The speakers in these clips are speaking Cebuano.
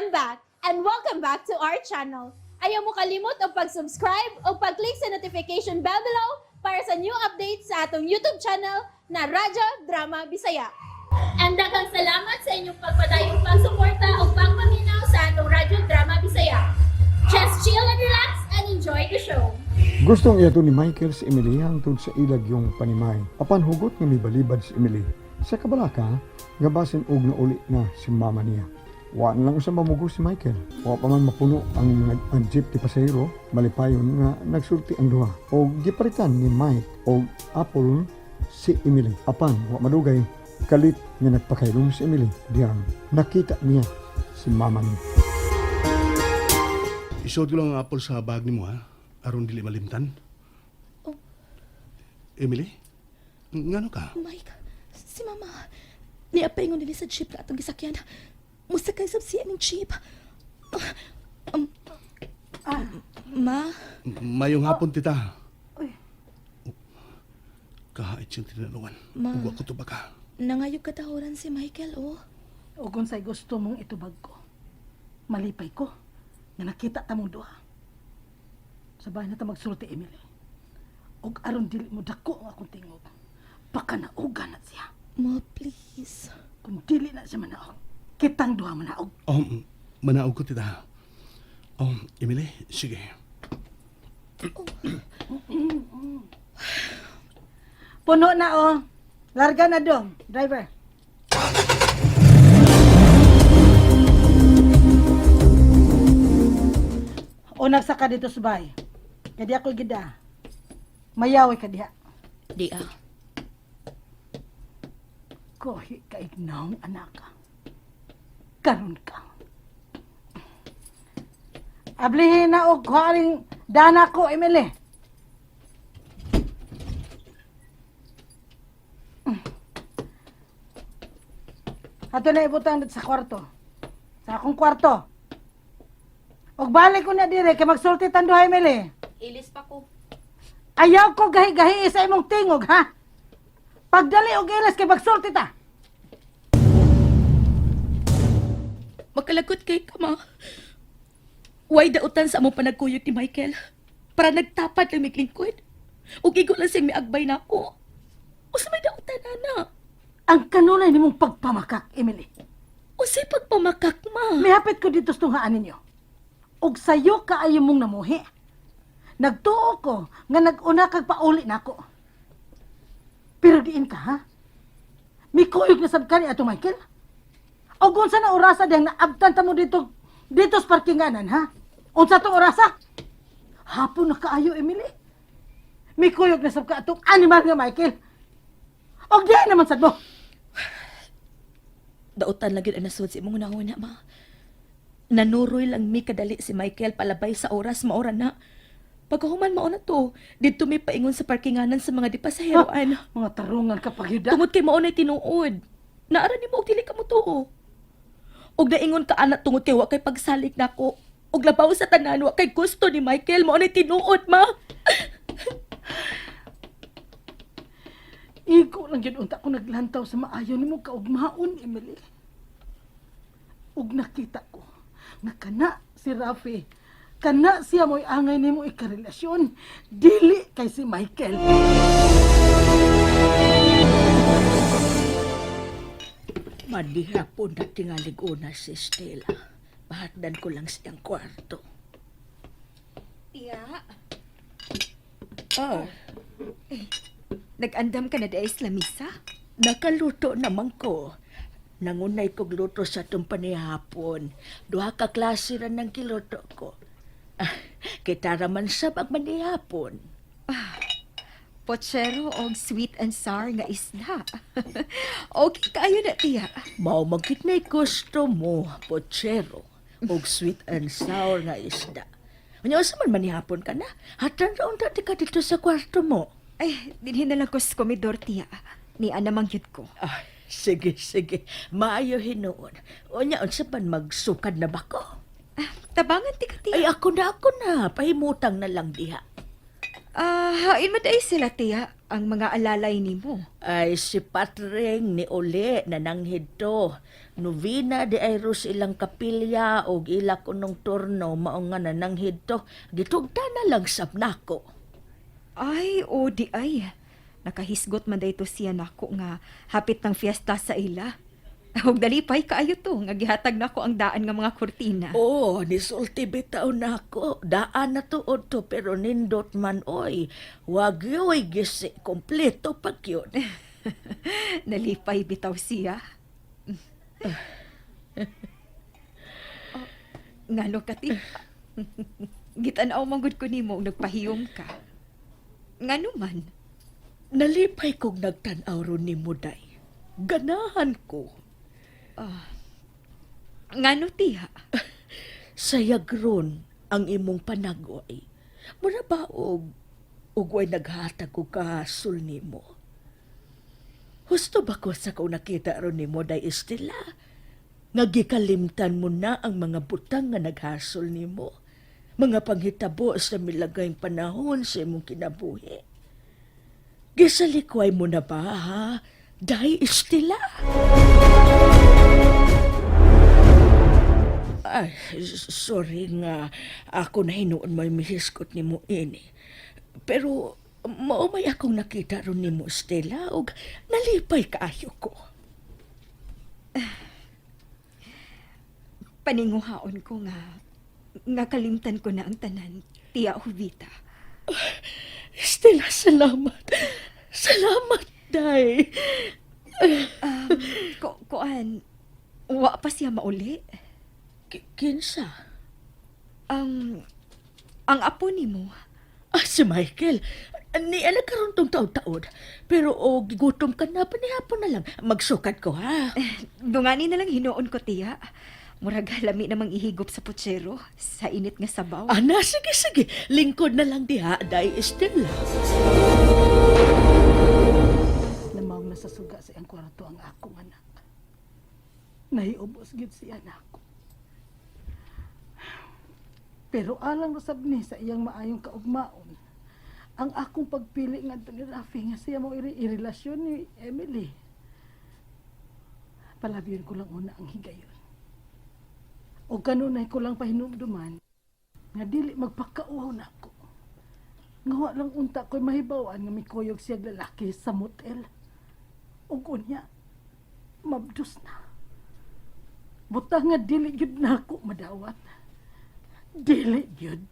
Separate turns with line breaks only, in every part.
I'm back and welcome back to our channel. Ayaw mo kalimot og pag-subscribe o pag-click sa notification bell below para sa new updates sa atong YouTube channel na Radyo Drama Bisaya. And daghang salamat sa inyong pagpadayong pagsuporta o pagpaminaw sa atong Radyo Drama Bisaya. Just chill and relax and enjoy the show.
Gustong iadto ni Michael si Emily hangtod sa ilag yung panimay. Apan hugot nga mibalibad si Emily. Sa kabalaka, nga basin og nauli na si mama niya. Wa na lang usa mamugo si Michael. Wa pa man mapuno ang jeep ti pasahero, malipayon nga nagsulti ang duha. Og gipalitan ni Mike og Apple si Emily. Apan wa madugay kalit nga nagpakailom si Emily diyang nakita niya si mama niya.
Isuod ko lang ang apple sa bag nimo ha. Aron dili malimtan.
Oh.
Emily? Ngano ka?
Mike, si Mama. Niapay nila sa jeep na atong gisakyan. Musakay sab siya ning jeep. Ah, Ma,
Mayong hapon, tita. Kahait siyang tinaluan.
Ma.
Ugwa ko to baka.
nangayog katahoran si Michael, oh.
O kung sa'y gusto mong itubag ko, malipay ko nga nakita ta mong duha. Sa bahay na ta magsulti, Emily. Og aron dili mo dako ang akong tingog. Baka nauga na siya.
Ma, please.
Kung dili na siya manaog, kitang duha manaog.
Oh, manaog ko, tita. Oh, Emily, sige.
Puno na oh. Larga na dong, driver. O nagsaka dito sa bahay. Kaya di ako gida. Mayaway ka diha.
Di ah.
Kohi ka ignaong anak. Karon ka. Ablihin na og kuharing dana ko, Emily. Ato na ibutang dito sa kwarto. Sa akong kwarto. Og balik ko na dire kay magsulti tan duha, Emily.
Ilis pa ko.
Ayaw ko gahi-gahi sa imong tingog, ha? Pagdali og ilis kay magsulti ta.
Makalagot kay ka, ma. Way dautan sa among panagkuyog ni Michael. Para nagtapat lang miglingkod. Ug igo lang siyang miagbay na ako. Usa may dautan, ana.
Ang kanunay nimong pagpamakak, Emily.
Usay pagpamakak, ma.
Mihapit ko dito sa tunghaan ninyo. Og sayo kaayo mong namuhi. Nagtuo ko nga nag-una kag pauli nako. Pero diin ka ha? Mikuyog na sab ka ni Ato Michael? Og unsa na orasa diyang naabtan ta mo dito dito sa parkinganan ha? Unsa tong orasa? Hapon na kaayo, Emily. Mikuyog na sab ka atong animal nga Michael. Og diyan naman sad mo.
Dautan lang yun ang nasud sa imong unahuna, ma. Nanuroy lang mi kadali si Michael palabay sa oras maora na. Pagkahuman mao na to, didto mi paingon sa parkinganan sa mga dipasaheroan.
Mga tarungan ka pagyuda.
Tungod kay mao na'y tinuod. Naara nimo og dili ka motuo. Og naingon ka ana tungod kay wa kay pagsalig nako. Og labaw sa tanan wa kay gusto ni Michael mao na'y tinuod, ma.
Igo lang yun unta ko naglantaw sa maayo nimo kaugmaon, Emily. Ug nakita ko nga kana si Rafi, kana siya mo'y angay nimo ikarelasyon, dili kay si Michael.
Madihapon na tingalig una si Stella. Pahatdan ko lang siyang kwarto.
Tiya,
Ah,
nag-andam ka na dahil sa lamisa?
Nakaluto naman ko. Nangunay kog luto sa itong panihapon. Duha ka klase ra ng kiluto ko. Ah, kita raman sab ang manihapon.
Pochero og sweet and sour nga isda. Okay kaayo na, tiya.
Mao magkit na gusto mo, pochero, og sweet and sour nga isda. Unya unsa man manihapon ka na? Hatan ra unta ti ka dito sa kwarto mo.
Ay, dinhin na lang ko sa komedor, tiya. Ni ana mangyud ko.
Ah, sige, sige. Maayo hinuon. Unya, unsa man magsukad na ba ko?
Ah, tabangan ti ka, tiya.
Ay, ako na, ako na. Pahimutang na lang diha.
Ah, hain man ay sila tiya ang mga alalay nimo.
Ay, si Patring ni Uli na nanghid to. Novena di ay ros ilang kapilya og ila kunong turno mao nga nananghid to. Gitugta na lang sab nako.
Ay, o di ay. Nakahisgot man dayto siya nako nga hapit ng fiesta sa ila. Ug dalipay kaayo to nga gihatag nako ang daan nga mga kurtina.
Oo, nisulti bitaw nako. Daan na tuod to pero nindot man oy. Wag yo'y gisi kompleto pag yun.
Nalipay bitaw siya. Oh, ngano ka ti? Gitan-aw man gud ko nimo ug nagpahiyom ka. Ngano man?
Nalipay kong nagtan-aw ron ni Muday. Ganahan ko.
Ngano tiya?
Sayag ron ang imong panagoy. Mura ba og ugway naghatag og kahasol nimo? Husto ba ko sa kung nakita ron nimo day Estela? Nga gikalimtan mo na ang mga butang nga naghasol nimo. Mga panghitabo sa milagayng panahon sa imong kinabuhi. Gisalikway mo na ba, ha? Day Estela? Ay, sorry nga ako na hinuon mo'y mihiskot ni mo ini. Pero mao may akong nakita ron ni mo, Stella, og nalipay kaayo ko.
Paninguhaon ko nga nga kalimtan ko na ang tanan, Tia Jovita.
Stella, salamat. Salamat, day.
Um, kuan, wa pa siya mauli.
Kinsa?
Ang apo nimo.
Ah, si Michael. Ni ala karon tong taon-taon. Pero o gigutom ka na, panihapon na lang. Magsukat ko, ha?
Dungani na lang hinuon ko, tiya. Murag lami namang ihigop sa putsero sa init nga sabaw.
Ana, sige, sige. Lingkod na lang diha, day Estela.
Namaw na sa suga sa iyang kwarto ang akong anak. Nahiubos gyud siya nako. Pero alang usab ni sa iyang maayong kaugmaon, ang akong pagpili ngadto ni Rafi nga siya mo iri irelasyon ni Emily. Palabiyon ko lang una ang higayon. O kanunay ko lang pahinumduman nga dili magpakauhaw nako. Nga wa lang unta ko'y mahibaw-an nga mikuyog siyag lalaki sa motel. Ug unya, mabdos na. Buta nga dili gyud nako madawat. Dili gyud.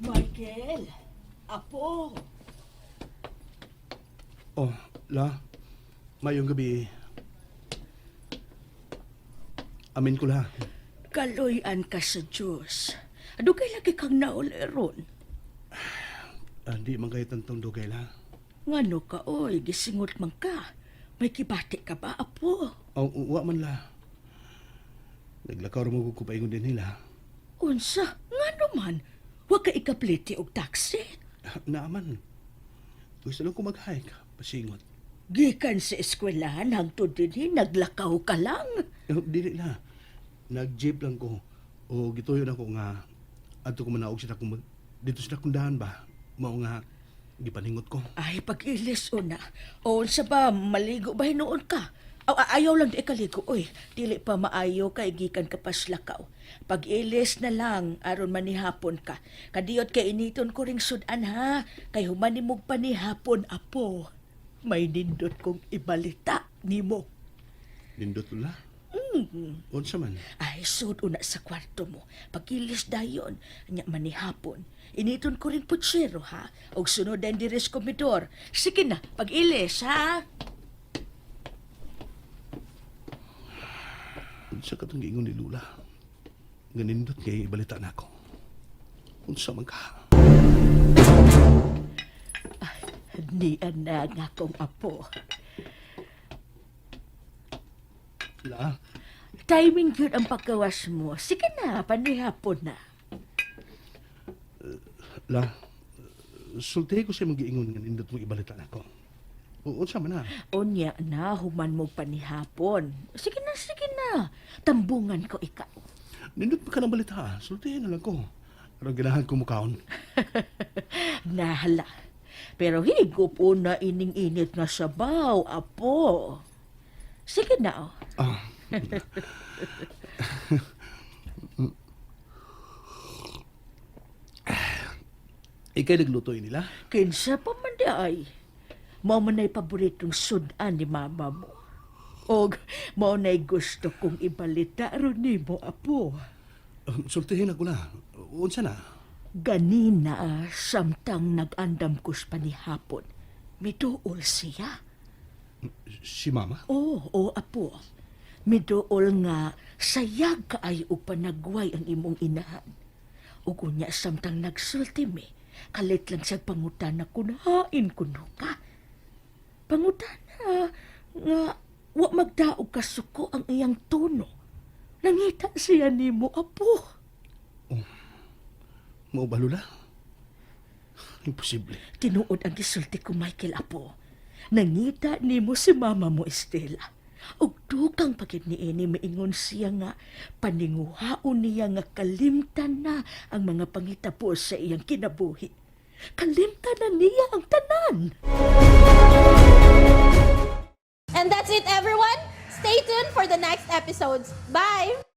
Michael, apo.
Oh, la. Mayong gabi. Amin ko la.
Kaloy-an ka sa Diyos. Dugay lagi kang nauli ron.
Ah, di man kayo tantong dugay la.
Ngano ka, oy, gisingot man ka. May kibati ka ba, apo?
Oh, wa man la. Naglakaw ra mo ko paingon din nila.
Unsa, ngano man? Wa ka ikapliti og taxi.
Naaman. Gusto lang ko mag-hike. Pasingot.
Gikan sa eskwelahan hangtod dinhi naglakaw ka lang.
Eh, dili la. Nag-jeep lang ko. O gituyo na ko nga adto ko manaog sila kung dito sila kundahan ba. Mao nga gipaningot ko.
Ay, pag-ilis una. O unsa ba, maligo ba hinuon ka? Aw, ayaw lang di kaligo, oy. Dili pa maayo kay gikan ka paslakaw. Pag-ilis na lang, aron manihapon ka. Kadiyot kay initon ko ring sudan ha. Kay humanimog pa ni hapon, apo. May nindot kong ibalita nimo.
Nindot la. Unsa man?
Ay, sud una sa kwarto mo. Pag-ilis dayon, nya manihapon. Initon ko ring putsero ha. Og sunod ang diri sa komedor. Sige na, pag-ilis ha.
Unsa katong giingon ni Lula? Nga nindot kay ibalita nako. Unsa man ka?
Nian na nga akong apo.
La,
Timing yun ang paggawas mo. Sige na, panihapon na.
la. Sultihi ko sa imong giingon nga nindot mo ibalita nako. Unsa man na?
Unya na, human mo panihapon. Sige na, sige na. Tambungan ko ikaw.
Nindot pa ka ng balita. Sultihin na lang ko. Aron ganahan ko mukaon.
Nahala. Pero higop na ining init nga sabaw, apo. Sige na, oh.
Ah. Ikay nagluto nila?
Kinsa pa man di ay. Mao man ay paboritong sudan ni mama mo. Og mao na'y gusto kong ibalita ron nimo, apo.
Sultihin ako na. Unsa na?
Ganina, samtang nag-andam kus panihapon, miduol siya.
Si mama?
Oo, oh, apo. Miduol nga sayag kaay og panagway ang imong inahan. Ug unya samtang nagsulti mi, kalit lang siya pangutana kun hain kuno ka. Pangutana nga wa magdaog kasuko ang iyang tono. Nangita siya nimo, apo.
Mao ba, Lola? Imposible.
Tinuod ang gisulti ko, Michael, apo. Nangita nimo si mama mo, Estela. Ug dukang pagid niini maingon siya nga paninguhaon niya nga kalimtan na ang mga pangitabo sa iyang kinabuhi. Kalimtan na niya ang tanan.
And that's it, everyone. Stay tuned for the next episodes. Bye!